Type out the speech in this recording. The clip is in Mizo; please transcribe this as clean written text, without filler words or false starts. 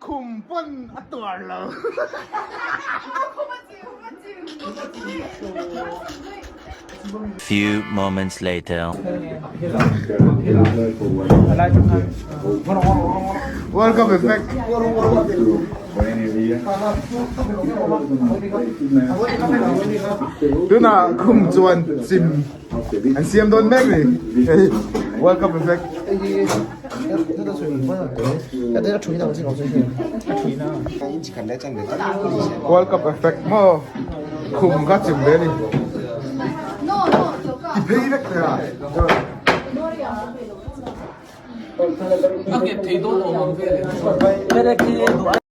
Khum pawn a tuar lo. Few moments later. World Cup effect. Tunah khum chuan chim an siam dawn mek ni. World Cup effect. World Cup effect maw khum kha chim ve ni. Ti phei vek thei a.